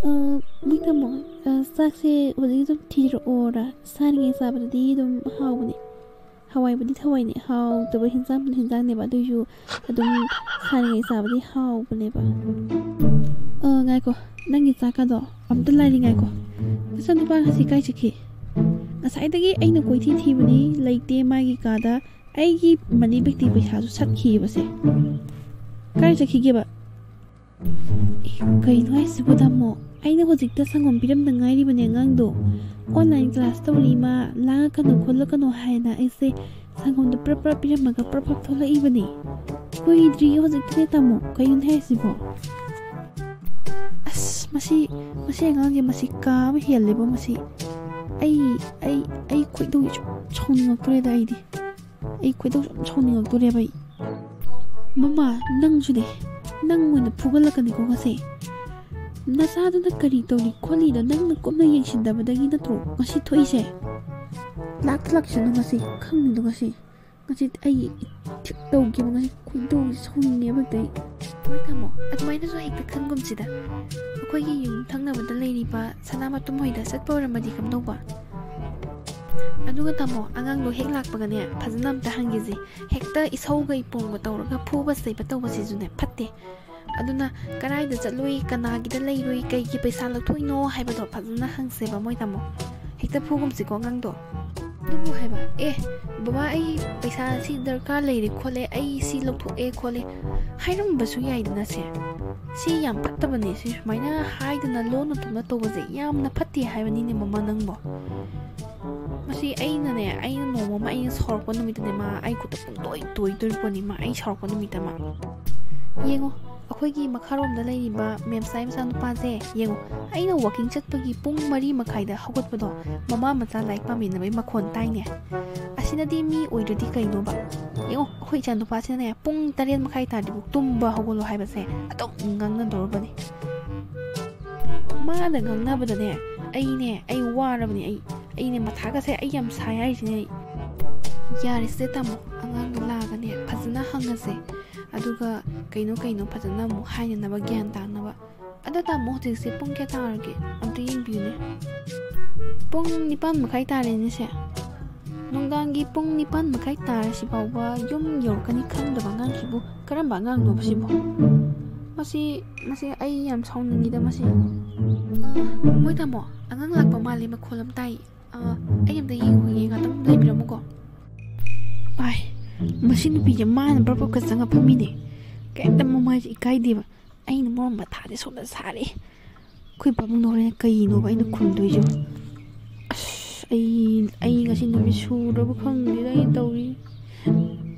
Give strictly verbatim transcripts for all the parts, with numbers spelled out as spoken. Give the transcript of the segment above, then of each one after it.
ꯑ, ꯃꯣꯏ ꯇꯥꯃꯣ, ꯑ, ꯆꯥꯛꯁꯦ ꯍꯧꯖꯤꯛ ꯑꯗꯨꯝ ꯊꯤꯔꯛꯑꯣꯔꯥ? ꯁꯥꯔꯤꯉꯩ ꯆꯥꯕꯗꯗꯤ ꯑꯗꯨꯝ ꯍꯥꯎꯕꯅꯦ꯫ ꯍꯋꯥꯏꯕꯨꯗꯤ ꯊꯋꯥꯏꯅꯦ, ꯍꯥꯎꯇꯕ ꯍꯤꯟꯖꯥꯡꯕꯨꯗꯤ ꯍꯤꯟꯖꯥꯡꯅꯦꯕ, ꯑꯗꯨꯏꯁꯨ ꯑꯗꯨꯝ ꯁꯥꯔꯤꯉꯩ ꯆꯥꯕꯗꯤ ꯍꯥꯎꯕꯅꯦꯕ꯫ ꯑ, ꯉꯥꯏꯈꯣ, ꯅꯪꯒꯤ ꯆꯥꯛꯀꯗꯣ ꯑꯝꯇ ꯂꯥꯏꯔꯤ, ꯉꯥꯏꯈꯣ꯫ ꯅꯆꯥꯅꯨꯄꯥ ꯉꯁꯤ ꯀꯥꯏ ꯆꯠꯈꯤ? ꯉꯁꯥꯏꯗꯒꯤ ꯑꯩꯅ ꯀꯣꯏꯊꯤ ꯊꯤꯕꯅꯤ, ꯂꯩꯇꯦ ꯃꯥꯒꯤ ꯀꯥꯗ꯫ ꯑꯩꯒꯤ ꯃꯅꯤ ꯕꯦꯛꯇꯤ ꯄꯩꯁꯥꯁꯨ ꯁꯠꯈꯤꯕꯁꯦ꯫ ꯀꯥꯏ ꯆꯠꯈꯤꯒꯦꯕ? ꯑꯦ, ꯀꯩꯅꯣ ꯍꯥꯏꯁꯤꯕꯨ ꯇꯥꯃꯣ? ꯑꯩꯅ ꯍꯧꯖꯤꯛꯇ ꯁꯪꯒꯣꯝ ꯄꯤꯔꯝꯗ ꯉꯥꯏꯔꯤꯕꯅꯦ ꯑꯉꯥꯡꯗꯣ꯫ Online class ꯇꯧꯔꯤ ꯏꯃꯥ, ꯂꯥꯡꯉꯛꯀꯅꯨ ꯈꯣꯠꯂꯛꯀꯅꯨ ꯍꯥꯏꯅ ꯑꯩꯁꯦ ꯁꯪꯒꯣꯝꯗꯣ ꯄ꯭ꯔꯞ ꯄ꯭ꯔꯞ ꯄꯤꯔꯝꯃꯒ ꯄ꯭ꯔꯞ ꯄ꯭ꯔꯞ ꯊꯣꯛꯂꯛꯏꯕꯅꯦ꯫ ꯀꯨꯏꯗ꯭ꯔꯤꯌꯦ ꯍꯧꯖꯤꯛꯇꯅꯦ ꯇꯥꯃꯣ꯫ ꯀꯩꯅꯣꯅꯦ ꯍꯥꯏꯁꯤꯕꯣ? ꯑꯁ, ꯃꯁꯤ, ꯃꯁꯤ ꯑꯉꯥꯡꯁꯦ ꯃꯁꯤ ꯀꯥ ꯑꯃ ꯍꯦꯜꯂꯦꯕꯣ ꯃꯁꯤ꯫ ꯑꯩ, ꯑꯩ, ꯑꯩ ꯈꯣꯏꯗꯧ ꯁꯨꯝ ꯁꯥꯎꯅꯤꯡꯉꯛꯇꯣꯔꯦꯗ ꯑꯩꯗꯤ꯫ ꯑꯩ ꯈꯣꯏꯗꯧ ꯁꯨꯝ ꯁꯥꯎꯅꯤꯡꯉꯛꯇꯣꯔꯦꯕ ꯑꯩ꯫ ꯃꯃꯥ, ꯅꯪꯁꯨꯅꯦ, ꯅꯪ ꯑꯣꯏꯅ ꯐꯨꯒꯠꯂꯛꯀꯅꯤꯀꯣ ꯉꯁꯤ꯫ ꯅꯆꯥꯗꯨꯅ ꯀꯔꯤ ꯇꯧꯔꯤ ꯈꯣꯠꯂꯤꯗꯣ ꯅꯪꯅ ꯀꯨꯞꯅ ꯌꯦꯡꯁꯤꯟꯗꯕꯗꯒꯤ ꯅꯠꯇ꯭ꯔꯣ ꯉꯁꯤ ꯊꯣꯛꯏꯁꯦ? ꯂꯥꯛꯇ ꯂꯥꯛꯁꯅꯨ ꯉꯁꯤ, ꯈꯪꯅꯤꯗꯣ ꯉꯁꯤ꯫ ꯉꯁꯤ ꯑꯩ ꯊꯤꯛ ꯇꯧꯈꯤꯕ ꯉꯁꯤ ꯈꯣꯏꯗꯧꯁꯦ ꯁꯥꯎꯅꯤꯡꯉꯦꯕ ꯍꯦꯛꯇ ꯑꯩ꯫ ꯍꯣꯏ ꯇꯥꯃꯣ, ꯑꯗꯨꯃꯥꯏꯅꯁꯨ ꯍꯦꯛꯇ ꯈꯟꯒꯨꯝꯁꯤꯗ꯫ ꯑꯩꯈꯣꯏꯒꯤ ꯌꯨꯝ ꯊꯪꯅꯕꯗ ꯂꯩꯔꯤꯕ ꯁꯅꯥꯃꯇꯨꯝ ꯍꯣꯏꯗ ꯆꯠꯄ ꯑꯣꯏꯔꯝꯃꯗꯤ ꯀꯝꯗꯧꯕ? ꯑꯗꯨꯒ ꯇꯥꯃꯣ, ꯑꯉꯥꯡꯗꯣ ꯍꯦꯛ ꯂꯥꯛꯄꯒꯅꯦ, ꯐꯖꯅ ꯑꯝꯇ ꯍꯪꯈꯤꯁꯤ꯫ ꯍꯦꯛꯇ ꯏꯁꯧꯒ ꯏꯄꯣꯝꯒ ꯇꯧꯔꯒ ꯐꯨꯕ ꯆꯩꯕ ꯇꯧꯕꯁꯤꯁꯨꯅꯦ ꯐꯠꯇꯦ꯫ ꯑꯗꯨꯅ ꯀꯗꯥꯏꯗ ꯆꯠꯂꯨꯏ, ꯀꯅꯥꯒꯤꯗ ꯂꯩꯔꯨꯏ, ꯀꯩꯒꯤ ꯄꯩꯁꯥ ꯂꯧꯊꯣꯛꯏꯅꯣ ꯍꯥꯏꯕꯗꯣ ꯐꯖꯅ ꯍꯪꯁꯦꯕ ꯃꯣꯏ ꯇꯥꯃꯣ꯫ ꯍꯦꯛꯇ ꯐꯨꯒꯨꯝꯁꯤꯀꯣ ꯑꯉꯥꯡꯗꯣ꯫ ꯑꯗꯨꯕꯨ ꯍꯥꯏꯕ, "ꯑꯦ, ꯕꯕꯥ, ꯑꯩ ꯄꯩꯁꯥ ꯁꯤ ꯗꯔꯀꯥꯔ ꯂꯩꯔꯦ ꯈꯣꯠꯂꯦ, ꯑꯩ ꯁꯤ ꯂꯧꯊꯣꯛꯑꯦ ꯈꯣꯠꯂꯦ" ꯍꯥꯏꯔꯝꯕꯁꯨ ꯌꯥꯏꯗꯅ ꯁꯦ꯫ ꯁꯤ ꯌꯥꯝ ꯐꯠꯇꯕꯅꯦ꯫ ꯁꯤ ꯁꯨꯃꯥꯏꯅ ꯍꯥꯏꯗꯅ ꯂꯣꯟꯅ ꯊꯨꯞꯅ ꯇꯧꯕꯁꯦ ꯌꯥꯝꯅ ꯐꯠꯇꯦ ꯍꯥꯏꯕꯅꯤꯅꯦ ꯃꯃꯥ ꯅꯪꯕꯣ꯫ ꯃꯁꯤ ꯑꯩꯅꯅꯦ, ꯑꯩꯅ ꯅꯣꯡꯃ ꯑꯃ ꯑꯩꯅ ꯁꯥꯎꯔꯛꯄ ꯅꯨꯃꯤꯠꯇꯅꯦ ꯃꯥ ꯑꯩ ꯈꯨꯠꯇ ꯄꯨꯡꯇꯣꯏ ꯇꯣꯏꯗꯣꯔꯤꯕꯅꯤ ꯃꯥ ꯑꯩ ꯁꯥꯎꯔꯛꯄ ꯅꯨꯃꯤꯠꯇ ꯃꯥ꯫ ꯌꯦꯡꯉꯣ, ꯑꯩꯈꯣꯏꯒꯤ ꯃꯈꯥꯔꯣꯝꯗ ꯂꯩꯔꯤꯕ ꯃꯦꯝꯆꯥꯏ ꯃꯆꯥꯅꯨꯄꯥꯁꯦ ꯌꯦꯡꯉꯣ, ꯑꯩꯅ walking ꯆꯠꯄꯒꯤ ꯄꯨꯡ ꯃꯔꯤ ꯃꯈꯥꯏꯗ ꯍꯧꯒꯠꯄꯗꯣ ꯃꯃꯥ ꯃꯆꯥ ꯂꯥꯏꯔꯤꯛ ꯄꯥꯃꯤꯟꯅꯕꯒꯤ ꯃꯈꯣꯟ ꯇꯥꯏꯅꯦ꯫ ꯑꯁꯤꯅꯗꯤ ꯃꯤ ꯑꯣꯏꯗ꯭ꯔꯗꯤ ꯀꯩꯅꯣꯕ? ꯌꯦꯡꯉꯣ, ꯑꯩꯈꯣꯏ ꯏꯆꯥꯅꯨꯄꯥꯁꯤꯅꯅꯦ ꯄꯨꯡ ꯇꯔꯦꯠ ꯃꯈꯥꯏ ꯇꯥꯔꯗꯤꯕꯨ ꯇꯨꯝꯕ ꯍꯧꯒꯠꯂꯣ ꯍꯥꯏꯕꯁꯦ ꯑꯗꯨꯝ ꯉꯥꯡꯅꯗꯧꯔꯕꯅꯤ꯫ ꯃꯥꯅ ꯉꯥꯡꯅꯕꯗꯅꯦ ꯑꯩꯅꯦ, ꯑꯩ ꯋꯥꯔꯕꯅꯦ꯫ ꯑꯩ, ꯑꯩꯅꯦ ꯃꯊꯥꯒꯁꯦ ꯑꯩ ꯌꯥꯝ ꯁꯥꯏ ꯍꯥꯏꯔꯤꯁꯤꯅꯦ ꯑꯩ꯫ ꯌꯥꯔꯦꯁꯦ ꯇꯥꯃꯣ, ꯑꯉꯥꯡꯗꯣ ꯂꯥꯛꯑꯒꯅꯦ ꯐꯖꯅ ꯍꯪꯉꯁꯦ꯫ ꯑꯗꯨꯒ ꯀꯩꯅꯣ ꯀꯩꯅꯣ ꯐꯖꯅ ꯑꯃꯨꯛ ꯍꯥꯏꯅꯅꯕ, ꯒ꯭ꯌꯥꯟ ꯇꯥꯅꯕ꯫ ꯑꯗꯣ ꯇꯥꯃꯣ, ꯍꯧꯖꯤꯛꯁꯦ ꯄꯨꯡ ꯀꯌꯥ ꯇꯥꯔꯒꯦ? ꯑꯝꯇ ꯌꯦꯡꯕꯤꯌꯨꯅꯦ꯫ ꯄꯨꯡ ꯅꯤꯄꯥꯟ ꯃꯈꯥꯏ ꯇꯥꯔꯦꯅꯦ ꯁꯦ꯫ ꯅꯨꯡꯗꯥꯡꯒꯤ ꯄꯨꯡ ꯅꯤꯄꯥꯟ ꯃꯈꯥꯏ ꯇꯥꯔꯁꯤ ꯐꯥꯎꯕ ꯌꯨꯝ ꯌꯧꯔꯛꯀꯅꯤ ꯈꯪꯗꯕ ꯑꯉꯥꯡꯁꯤꯕꯨ ꯀꯔꯝꯕ ꯑꯉꯥꯡꯅꯣꯕ ꯁꯤꯕꯨ? ꯃꯁꯤ, ꯃꯁꯤ ꯑꯩ ꯌꯥꯝ ꯁꯥꯎꯅꯤꯡꯉꯤꯗ ꯃꯁꯤ꯫ ꯑ, ꯃꯣꯏ ꯇꯥꯃꯣ, ꯑꯉꯥꯡ ꯂꯥꯛꯄ ꯃꯥꯜꯂꯦ, ꯃꯈꯣꯜ ꯑꯃ ꯇꯥꯏ꯫ ꯑ, ꯑꯩ ꯑꯝꯇ ꯌꯦꯡꯉꯨꯒꯦ, ꯉꯥꯛꯇꯪ ꯂꯩꯕꯤꯔꯝꯃꯨꯀꯣ꯫ ꯑꯥꯏ, ꯃꯁꯤ ꯅꯨꯄꯤꯁꯦ ꯃꯥꯅ ꯕ꯭ꯔꯞ ꯕ꯭ꯔꯞꯀ ꯆꯪꯉ ꯐꯝꯃꯤꯅꯦ꯫ ꯀꯩꯝꯇ ꯃꯃꯥꯏꯁꯦ ꯏꯀꯥꯏꯗꯦꯕ꯫ ꯑꯩꯅ ꯃꯔꯣꯟ ꯃꯊꯥꯗꯤ ꯁꯣꯝꯗ ꯁꯥꯔꯦ꯫ ꯑꯩꯈꯣꯏ ꯄꯥꯕꯨꯡꯗꯣ ꯍꯣꯔꯦꯟ ꯀꯩꯅꯣꯕ ꯑꯩꯅ ꯈꯨꯝꯗꯣꯏꯁꯦ? ꯑꯁ, ꯑꯩ, ꯑꯩ ꯉꯁꯤ ꯅꯨꯃꯤꯠ ꯁꯨꯔꯕ ꯈꯪꯗꯦꯗ ꯑꯩꯅ ꯇꯧꯔꯤ꯫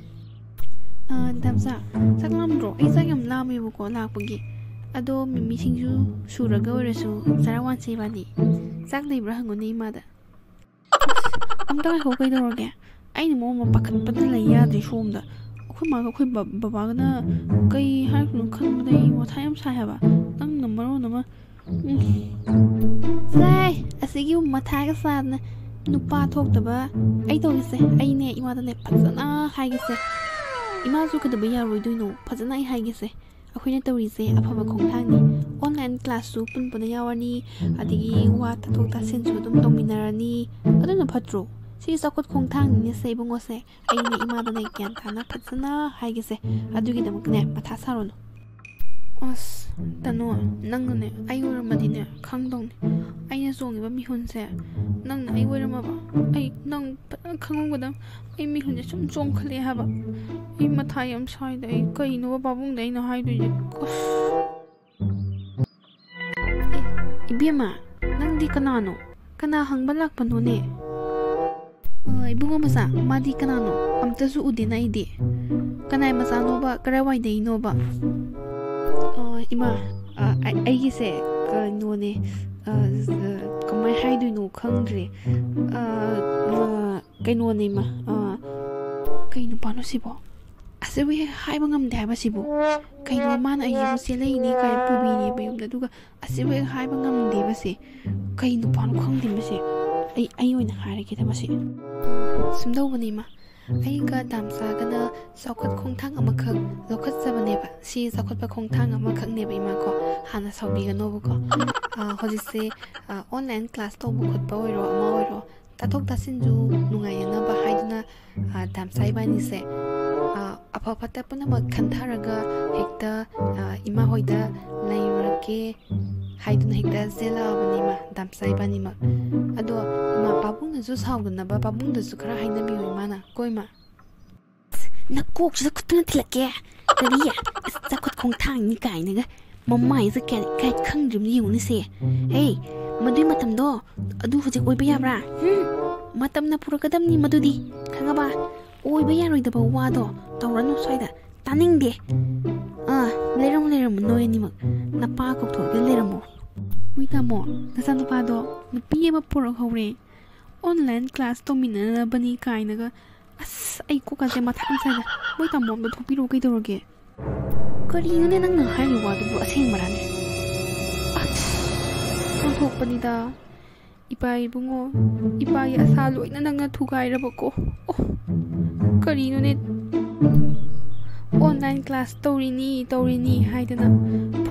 ꯑ, ꯗꯥꯝꯆꯥ, ꯆꯥꯛ ꯂꯥꯝꯗ꯭ꯔꯣ? ꯑꯩ ꯆꯥꯛ ꯌꯥꯝ ꯂꯥꯝꯃꯦꯕꯀꯣ ꯂꯥꯛꯄꯒꯤ꯫ ꯑꯗꯣ ꯃꯤꯃꯤ ꯁꯤꯡꯖꯨ ꯁꯨꯔꯒ ꯑꯣꯏꯔꯁꯨ ꯆꯔꯥ ꯋꯥꯟꯁꯦ ꯏꯕꯥꯅꯤ꯫ ꯆꯥꯛ ꯂꯩꯕ꯭ꯔꯥ ꯍꯪꯉꯨꯅꯦ ꯏꯃꯥꯗ꯫ ꯑꯝꯇ ꯉꯥꯏꯈꯣ, ꯀꯩꯗꯧꯔꯒꯦ? ꯑꯩꯅ ꯃꯔꯣꯟ ꯑꯃ ꯄꯥꯈꯠꯄꯅ ꯂꯩ ꯌꯥꯗ꯭ꯔꯦ ꯁꯣꯝꯗ꯫ ꯑꯩꯈꯣꯏ ꯃꯥꯒ ꯑꯩꯈꯣꯏ ꯕ-, ꯕꯕꯥꯒꯅ ꯀꯩ ꯍꯥꯏꯔꯛꯇꯣꯏꯅꯣ ꯈꯟꯕꯗ ꯑꯩ ꯃꯊꯥ ꯌꯥꯝ ꯁꯥꯏ ꯍꯥꯏꯕ꯫ ꯅꯪꯅ ꯃꯔꯣꯟ ꯑꯃ, ꯎꯝ꯫ ꯆꯥꯏ, ꯑꯁꯤꯒꯤ ꯃꯊꯥꯒ ꯁꯥꯗꯅ ꯅꯨꯄꯥ ꯊꯣꯛꯇꯕ ꯑꯩ ꯇꯧꯒꯦꯁꯦ꯫ ꯑꯩꯅꯦ ꯏꯃꯥꯗꯅꯦ ꯐꯖꯅ ꯍꯥꯏꯒꯦꯁꯦ꯫ ꯏꯃꯥꯁꯨ ꯀꯩꯗꯧꯕ ꯌꯥꯔꯣꯏꯗꯣꯏꯅꯣ? ꯐꯖꯅ ꯑꯩ ꯍꯥꯏꯒꯦꯁꯦ꯫ ꯑꯩꯈꯣꯏꯅ ꯇꯧꯔꯤꯁꯦ ꯑꯐꯕ ꯈꯣꯡꯊꯥꯡꯅꯤ꯫ Online classꯁꯨ ꯄꯨꯟ ꯄꯨꯟꯅ ꯌꯥꯎꯔꯅꯤ, ꯑꯗꯒꯤ ꯋꯥ ꯇꯥꯊꯣꯛ ꯇꯥꯁꯤꯟꯁꯨ ꯑꯗꯨꯝ ꯇꯧꯃꯤꯟꯅꯔꯅꯤ꯫ ꯑꯗꯨꯅ ꯐꯠꯇ꯭ꯔꯣ? ꯁꯤ ꯆꯥꯎꯈꯠ ꯈꯣꯡꯊꯥꯡꯅꯤꯅꯦꯁꯦ ꯏꯕꯨꯡꯉꯣꯁꯦ꯫ ꯑꯩꯅ ꯏꯃꯥꯗꯅꯦ ꯒ꯭ꯌꯥꯟ ꯇꯥꯅ ꯐꯖꯅ ꯍꯥꯏꯒꯦꯁꯦ꯫ ꯑꯗꯨꯒꯤꯗꯃꯛꯇꯅꯦ ꯃꯊꯥ ꯁꯥꯔꯨꯅꯨ꯫ ꯑꯁ, ꯇꯅꯨ, ꯅꯪꯅꯅꯦ ꯑꯩ ꯑꯣꯏꯔꯝꯃꯗꯤꯅꯦ ꯈꯪꯗꯧꯅꯤ꯫ ꯑꯩꯅ ꯆꯣꯡꯉꯤꯕ ꯃꯤꯍꯨꯟꯁꯦ ꯅꯪꯅ ꯑꯩ ꯑꯣꯏꯔꯝꯃꯕ? ꯑꯩ ꯅꯪ ꯐꯖꯅ ꯈꯪꯉꯝꯒꯗꯕ꯫ ꯑꯩ ꯃꯤꯍꯨꯟꯁꯦ ꯁꯨꯝ ꯆꯣꯡꯈꯠꯂꯛꯑꯦ ꯍꯥꯏꯕ꯫ ꯑꯩ ꯃꯊꯥ ꯌꯥꯝ ꯁꯥꯏꯗ꯫ ꯑꯩ ꯀꯩꯅꯣꯕ ꯄꯥꯕꯨꯡꯗ ꯑꯩꯅ ꯍꯥꯏꯗꯣꯏꯁꯦ? ꯑꯁ꯫ ꯑꯦ, ꯏꯕꯦꯝꯃ, ꯅꯪꯗꯤ ꯀꯅꯥꯅꯣ? ꯀꯅꯥ ꯍꯪꯕ ꯂꯥꯛꯄꯅꯣꯅꯦ? ꯑ, ꯏꯕꯨꯡꯉꯣ ꯃꯆꯥ, ꯃꯥꯗꯤ ꯀꯅꯥꯅꯣ? ꯑꯝꯇꯁꯨ ꯎꯗꯦꯅ ꯑꯩꯗꯤ꯫ ꯀꯅꯥꯏ ꯃꯆꯥꯅꯣꯕ? ꯀꯔꯥꯏꯋꯥꯏꯗꯩꯅꯣꯕ? ꯑ, ꯏꯃꯥ, ꯑ, ꯑꯩ-, ꯑꯩꯒꯤꯁꯦ ꯀꯩꯅꯣꯅꯦ, ꯑ, ꯑ, ꯀꯃꯥꯏ ꯍꯥꯏꯗꯣꯏꯅꯣ ꯈꯪꯗ꯭ꯔꯦ꯫ ꯑ, ꯑ, ꯀꯩꯅꯣꯅꯦ ꯏꯃꯥ, ꯑ, ꯀꯩ ꯅꯨꯄꯥꯅꯣ ꯁꯤꯕꯣ? ꯑꯁꯤꯕꯨ ꯍꯦꯛ ꯍꯥꯏꯕ ꯉꯝꯗꯦ ꯍꯥꯏꯕ ꯁꯤꯕꯨ꯫ ꯀꯩꯅꯣ ꯃꯥꯅ ꯑꯩꯁꯤꯕꯨ ꯆꯦꯜꯂꯛꯏꯅꯦ ꯀꯥꯏꯅ ꯄꯨꯕꯤꯔꯦ ꯃꯌꯨꯝꯗ, ꯑꯗꯨꯒ ꯑꯁꯤꯕꯨ ꯍꯦꯛ ꯍꯥꯏꯕ ꯉꯝꯗꯦꯕꯁꯦ꯫ ꯀꯩ ꯅꯨꯄꯥꯅꯣ ꯈꯪꯗꯦꯕꯁꯦ꯫ ꯑꯩ, ꯑꯩ ꯑꯣꯏꯅ ꯍꯥꯏꯔꯒꯦꯗ ꯃꯁꯤ꯫ ꯁꯨꯝ ꯇꯧꯕꯅꯦ ꯏꯃꯥ, ꯑꯩꯒ ꯗꯥꯝꯆꯥꯒꯅ ꯆꯥꯎꯈꯠ ꯈꯣꯡꯊꯥꯡ ꯑꯃꯈꯛ ꯂꯧꯈꯠꯆꯕꯅꯦꯕ꯫ ꯁꯤ ꯆꯥꯎꯈꯠꯄ ꯈꯣꯡꯊꯥꯡ ꯑꯃꯈꯛꯅꯦꯕ, ꯏꯃꯥꯀꯣ, ꯍꯥꯟꯅ ꯁꯥꯎꯕꯤꯒꯅꯣꯕꯀꯣ꯫ ꯑ, ꯍꯧꯖꯤꯛꯁꯦ, ꯑ, online class ꯇꯧꯕ ꯈꯣꯠꯄ ꯑꯣꯏꯔꯣ, ꯑꯃ ꯑꯣꯏꯔꯣ, ꯇꯥꯊꯣꯛ ꯇꯥꯁꯤꯟꯁꯨ ꯅꯨꯡꯉꯥꯏꯅꯅꯕ ꯍꯥꯏꯗꯨꯅ, ꯑ, ꯗꯥꯝꯆꯥ ꯏꯕꯥꯅꯤꯁꯦ, ꯑ, ꯑꯐ ꯐꯠꯇ ꯄꯨꯝꯅꯃꯛ ꯈꯟꯊꯔꯒ ꯍꯦꯛꯇ, ꯑ, ꯏꯃꯥ ꯍꯣꯏꯗ ꯂꯩꯔꯨꯔꯒꯦ ꯍꯥꯏꯗꯨꯅ ꯍꯦꯛꯇ ꯆꯦꯜꯂꯛꯑꯕꯅꯤ, ꯏꯃꯥ, ꯗꯥꯝꯆꯥ ꯏꯕꯥꯅꯤꯃꯛ꯫ ꯑꯗꯣ ꯏꯃꯥ, ꯄꯥꯕꯨꯡꯅꯁꯨ ꯁꯥꯎꯗꯅꯕ ꯄꯥꯕꯨꯡꯗꯁꯨ ꯈꯔ ꯍꯥꯏꯅꯕꯤꯌꯨ, ꯏꯃꯥꯅ꯫ ꯀꯣ, ꯏꯃꯥ? ꯅꯀꯣꯛꯁꯤꯗ ꯈꯨꯠꯇꯨꯅ ꯊꯤꯜꯂꯛꯀꯦ꯫ ꯀꯔꯤ? ꯑꯁ, ꯆꯥꯎꯈꯠ ꯈꯣꯡꯊꯥꯡꯅꯤ ꯀꯥꯏꯅꯒ꯫ ꯃꯃꯥꯏꯁꯦ ꯀꯌꯥ ꯏꯀꯥꯏ ꯈꯪꯗ꯭ꯔꯤꯕꯅꯤ ꯌꯦꯡꯉꯨꯅꯦꯁꯦ꯫ ꯍꯦ, ꯃꯗꯨꯏ ꯃꯇꯝꯗꯣ ꯑꯗꯨ ꯍꯧꯖꯤꯛ ꯑꯣꯏꯕ ꯌꯥꯕ꯭ꯔꯥ? ꯍꯨꯝ? ꯃꯇꯝꯅ ꯄꯨꯔꯛꯀꯗꯕꯅꯤ ꯃꯗꯨꯗꯤ, ꯈꯪꯉꯕ? ꯑꯣꯏꯕ ꯌꯥꯔꯣꯏꯗꯕ ꯋꯥꯗꯣ ꯇꯧꯔꯅꯨ ꯁ꯭ꯋꯥꯏꯗ꯫ ꯇꯥꯅꯤꯡꯗꯦ꯫ ꯑꯥ, ꯂꯩꯔꯝꯃꯣ, ꯂꯩꯔꯝꯃꯣ, ꯅꯣꯏ ꯑꯅꯤꯃꯛ꯫ ꯅꯄꯥ ꯀꯧꯊꯣꯛꯑꯒ ꯂꯩꯔꯝꯃꯣ꯫ ꯃꯣꯏ ꯇꯥꯃꯣ, ꯅꯆꯥꯅꯨꯄꯥꯗꯣ ꯅꯨꯄꯤ ꯑꯃ ꯄꯨꯔꯛꯍꯧꯔꯦ꯫ Online class ꯇꯧꯃꯤꯟꯅꯅꯕꯅꯤ ꯀꯥꯏꯅꯒ꯫ ꯑꯁ, ꯑꯩ ꯀꯣꯛꯀꯁꯦ ꯃꯊꯥ ꯌꯥꯝ ꯁꯥꯏꯗ꯫ ꯃꯣꯏ ꯇꯥꯃꯣ ꯑꯝꯇ ꯊꯣꯛꯄꯤꯔꯛꯑꯣ, ꯀꯩꯗꯧꯔꯒꯦ? ꯀꯔꯤꯅꯣꯅꯦ ꯅꯪꯅ ꯍꯥꯏꯔꯤ ꯋꯥꯗꯨꯕꯨ, ꯑꯁꯦꯡꯕꯔꯥꯅꯦ? ꯑꯁ, ꯑꯣꯟꯊꯣꯛꯄꯅꯤꯗ꯫ ꯏꯄꯥ ꯏꯕꯨꯡꯉꯣ, ꯏꯄꯥꯒꯤ ꯑꯁꯥ ꯂꯣꯏꯅ ꯅꯪꯅ ꯊꯨꯒꯥꯏꯔꯕꯀꯣ꯫ ꯑꯣ, ꯀꯔꯤꯅꯣꯅꯦ? Online class ꯇꯧꯔꯤꯅꯤ, ꯇꯧꯔꯤꯅꯤ ꯍꯥꯏꯗꯅ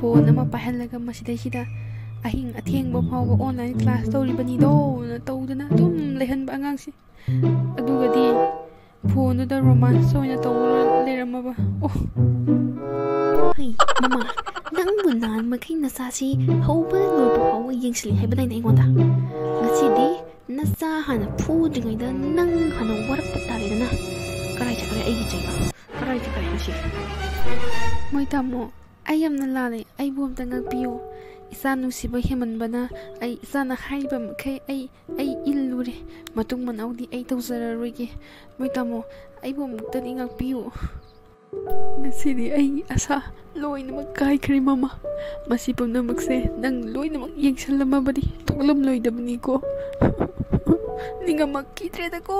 phone ꯑꯃ ꯄꯥꯏꯍꯜꯂꯒ ꯃꯁꯤꯗꯩꯁꯤꯗ ꯑꯍꯤꯡ ꯑꯊꯦꯡꯕ ꯐꯥꯎꯕ online class ꯇꯧꯔꯤꯕꯅꯤꯗꯣꯅ ꯇꯧꯗꯅ ꯑꯗꯨꯝ ꯂꯩꯍꯟꯕ ꯑꯉꯥꯡꯁꯦ꯫ ꯑꯗꯨꯒꯗꯤ phoneꯗꯨꯗ romance ꯑꯣꯏꯅ ꯇꯧꯔ ꯂꯩꯔꯝꯃꯕ꯫ ꯑꯣ꯫ ꯍꯩ, ꯃꯃꯥ, ꯅꯪꯕꯨ ꯅꯍꯥꯟ ꯃꯈꯩ ꯅꯆꯥꯁꯤ ꯍꯧꯕ ꯂꯣꯏꯕ ꯐꯥꯎꯕ ꯌꯦꯡꯁꯤꯜꯂꯤ ꯍꯥꯏꯕꯗꯥꯏꯅꯦ ꯑꯩꯉꯣꯟꯗ? ꯉꯁꯤꯗꯤ ꯅꯆꯥ ꯍꯥꯟꯅ ꯐꯨꯗ꯭ꯔꯤꯉꯩꯗ ꯅꯪ ꯍꯥꯟꯅ ꯋꯥꯔꯛꯄ ꯇꯥꯔꯦꯗꯅ꯫ ꯀꯔꯥꯏ ꯆꯠꯈ꯭ꯔꯦ ꯑꯩꯒꯤ ꯆꯩꯗꯣ? ꯀꯔꯥꯏ ꯆꯠꯈ꯭ꯔꯦ ꯉꯁꯤ? ꯃꯣꯏ ꯇꯥꯃꯣ, ꯑꯩ ꯌꯥꯝꯅ ꯂꯥꯜꯂꯦ, ꯑꯩꯕꯨ ꯑꯝꯇ ꯉꯥꯛꯄꯤꯌꯨ꯫ ꯏꯆꯥ ꯅꯨꯡꯁꯤꯕ ꯍꯦꯟꯃꯟꯕꯅ ꯑꯩ ꯏꯆꯥꯅ ꯍꯥꯏꯔꯤꯕ ꯃꯈꯩ ꯑꯩ, ꯑꯩ ꯏꯜꯂꯨꯔꯦ꯫ ꯃꯇꯨꯡ ꯃꯅꯥꯎꯗꯤ ꯑꯩ ꯇꯧꯖꯔꯔꯣꯏꯒꯦ꯫ ꯃꯣꯏ ꯇꯥꯃꯣ, ꯑꯩꯕꯨ ꯑꯃꯨꯛꯇꯗꯤ ꯉꯥꯛꯄꯤꯌꯨ꯫ ꯉꯁꯤꯗꯤ ꯑꯩꯒꯤ ꯑꯁꯥ ꯂꯣꯏꯅꯃꯛ ꯀꯥꯏꯈ꯭ꯔꯦ, ꯃꯃꯥ꯫ ꯃꯁꯤ ꯄꯨꯝꯅꯃꯛꯁꯦ ꯅꯪ ꯂꯣꯏꯅꯃꯛ ꯌꯦꯡꯁꯜꯂꯝꯃꯕꯗꯤ ꯊꯣꯛꯂꯝꯂꯣꯏꯗꯕꯅꯤꯀꯣ꯫ ꯅꯤꯡꯉꯝꯃꯛꯈꯤꯗ꯭ꯔꯦꯗꯀꯣ꯫